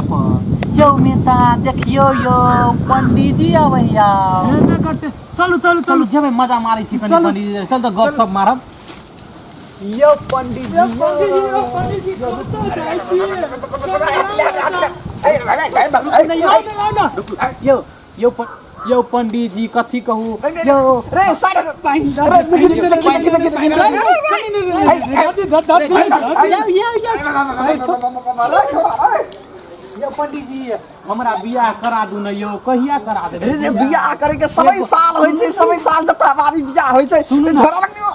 पर। यौ मिता देखियौ यौ पंडीजी अबैया। हेबे करतै। चलू चलू। चलू चलू। जेबै, मजा मारै छी कनि। चलू। पंडीजी, चल तऽ गप सप मारब यौ पंडीजी। यौ पंडीजी, यौ पंडीजी, कतऽ जाइ छियै? नहि यौ, आउ ने, आउ ने। यौ यौ यौ पंडीजी, कथी कहू यौ। रे साइड पानि रे, देखी, देखी, देखी, देखी, देखी, देखी। यौ यौ यौ यौ पंडीजी, हमरा बियाह करा दू ने यौ, कहिया करा देबै? रे रे, बियाह करे के समय साल होइ छै, समय साल जता बाबी बियाह होइ छै। सुनू ने। झोरा लगलियो।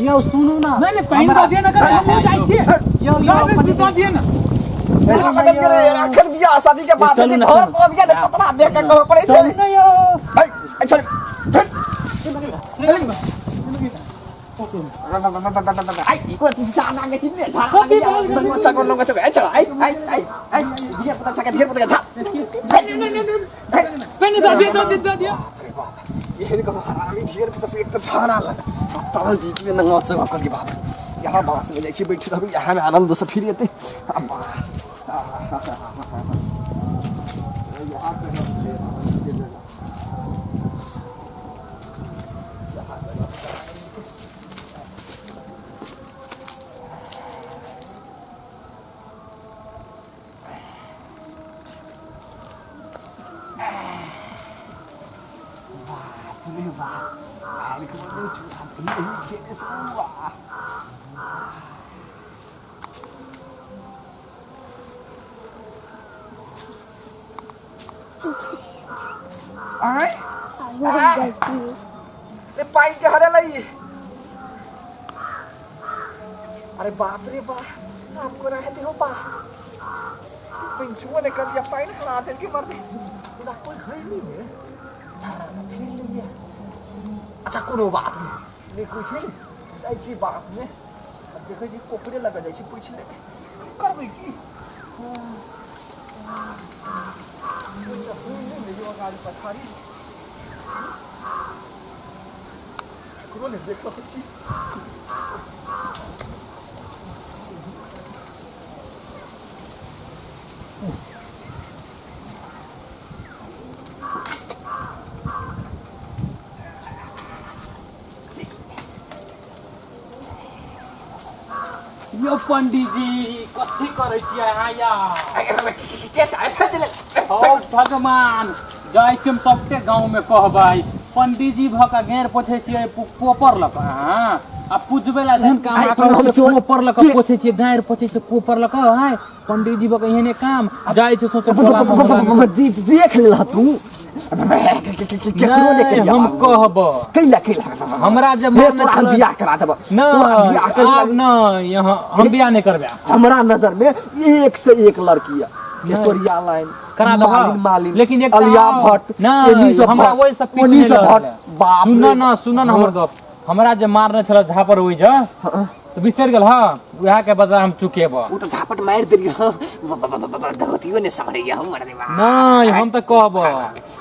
यौ सुनू ने। नहि नहि, पानि दऽ दिअ ने कनि, हमहूँ जाइ छियै। यौ यौ दऽ पंडीजी, दऽ दिअ ने। झोरा लगलियो रे, अखन बियाह शादी के बात होइ चलू छै ने, घर चलू। पर बियाह ने पतरा देख के कहऽ पड़ै छै। चलू ने यौ। ऐ ऐ छोड़। आई को जाना के चिन्ने झाड़ा चको नंगा चको। ऐ चल, आई आई आई आई, धिया पुता छके, धिया पुता झा। पानि दऽ दिअ, दऽ दिअ, दऽ दिअ। एहन को हरामी धिया पुता पेट त झाड़ा लगा तब बीच में नंगा चको कर के बाप। यहाँ बांस में जाइ छी, बैठ रहू यहाँ में, आनंद से फिर एते। यहाँ पे बाप रे बाप, काल्हि के चूड़ा दही खेने से वाह। आय रे, पानि के हरे लई। अरे बाप रे बाप, आपको रहते हो बा पिंछुओ ने कर दिया, पानि हरा देल के मर दे। पूरा कोई घर नहीं है, झाड़ा में फिर लिया। अच्छा, कोनो बात नहीं, नहीं कुछ नहीं जाइ छी बाप में। अब देखै छी कोपरे लग जाइ छी, पूछि ले करबै की। कोई तऽ होइ नहि ने यो अगाड़ी पछाड़ी, ककरो नहि देख रहल छी। यौ पंडीजी, कथी करै छियै अहाँ या? के चाहे देले। हौ भगवान, जाइ छी हम सबके गाँव में कहबै, पंडीजी भऽ कऽ गेर पोछै छियै कोपर लऽ कऽ अहाँ आ पूजबै ला एहन काम आइ अहाँ करै हम छियै, कोपर लऽ कऽ पोछै छियै, गारि पोछै छियै कोपर लऽ कऽ। आँय पंडीजी भऽ कऽ एहने काम जाइ छै सोचै टोला मोहल्ला मे। देख लेलह तू, केकरो नहि नहि, कहिया। हम कहब। कैला कैला? हमरा जे हे मन तोरा हम छल बियाह करा देब, तोरा बियाह नहि कर। आब नहि, यहाँ हम बियाह नहि करबै। हमरा नजर में एक से एक लड़की है, ऐश्वर्या लाइन करा देबह। मालिन मालिन, लेकिन एकटा अलिया भट्ट, नहि, एनी सब हमरा भट्ट, ओहि सब पीठ ओनी नहि सब लगल भट्ट है। बाप सुन रे। न, सुन न हमर गप, हमरा जे मारने छल झापर ओहि जे तऽ बिसरि गेल। हँ, उएह के बदला हम चुकेब। ओ तऽ झापट मारि देलियै। हँ, धोतियो ने सम्हरैया हमर रे। नहि, हम तऽ कहब,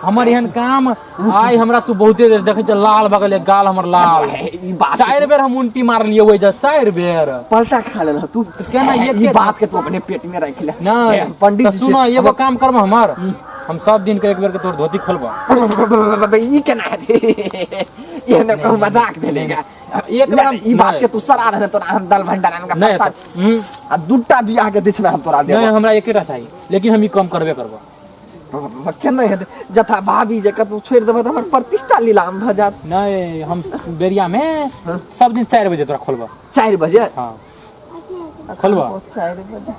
हमर एहन काम आइ हमरा तू बहुते देर देखै छ, लाल भऽ गेलै गाल हमर लाल। ई बात चारि बेर हम उल्टी मारलियै ओहि जे, चारि बेर। पलटा खा लेलह तू केना ई एके- बात के तू अपने पेट में राखि ले। नहि हे, पंडित तऽ जी सुन, एगो काम करब हमर, हम सब दिन के एक बेर के तोर धोती खोलबह। ई केना हेतै? एहन कहूँ मजाक भेलै गा? एक बेर हम ई बात के तू सरा रहने, तोरा हम दल भंडारा में नहि प्रसाद हम्म, आ दूटा बियाह के दक्षिणा हम तोरा नहि देब। हमरा एकेटा चाही, लेकिन हम ई कम करबे करबो। केना हेतै? जथा भाभी जे कतौ छोड़ि देबै तऽ हमर प्रतिष्ठा लीलाम भऽ जायत। नहि, हम बेरिया में सब दिन 4 बजे तोरा खोलबो। 4 बजे? हाँ, खोलबो। 4 बजे।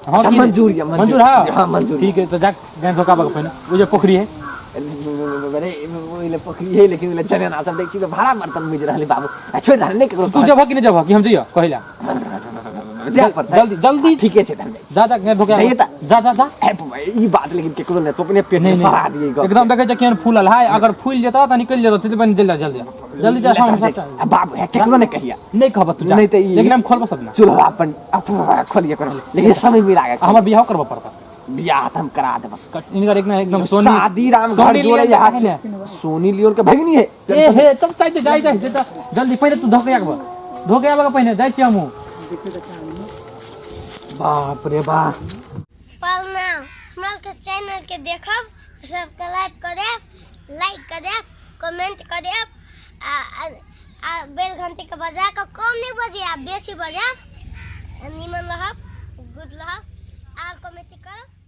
हाँ। अच्छा, की नहि? मंजूर यऽ, मंजूर। हाँ। हाँ, मंजूर। ठीक है, तो जा गाय धोका पहिने, ओ जे पोखरी है। अरे ओहि ले पोखरी है, लेकिन ओहि ले जनेना सब देखै छी, भाड़ा बर्तन बुझि रहल है बाबू, आ छोड़ि रहल नहि ककरो। तू जबह कि नहि जबह, कि हम जइयो कहिला? जाय पड़तै। जल्दी जल्दी। ठीके छै, तहन जाइ छी। जा जा, गाय धोका। जइए तऽ। जा जा जा। हे बबा, ई बात लेकिन केकरो नहि, तू अपने पेट में नहीं सरा दिए गप। एकदम देखै छै केहन फूलल है, अगर फूल जेतौ तऽ निकलि जेतौ, तित बनि जल्दी जल्दी जल्दी जा। हम ले, आ बाबू है, केकरो नहि कहिया। नहि कहब, तू जा। नहि तऽ ई- लेकिन हम खोलबो सब ना। चूल्हा अपन अफवाह खोलिए करो, लेकिन समय मिला के। हमर बियाह करबऽ पड़ता। बियाह तऽ हम करा देब। इनकर एक ना एकदम सोनी शादी राम घर सोनी जोड़े लियोन यहाँ के ने। सोनी लियोन के भगिनी है। ए हे, तब जाय जाय जाय जाय, जल्दी पहिले तू धोके आबऽ, धोके आबऽ के पहिने जाइ छी हमहूँ। बाप रे बाप। प्रणाम। के चैनल के देखब, सब्सक्राइब कर देब, लाइक कर देब, कमेंट कर देब आ आ बेल घंटी के बजा के कम नहीं बजे आ बेसी बजा। निमन रहब, गुड रहब, आर कमेंट करब।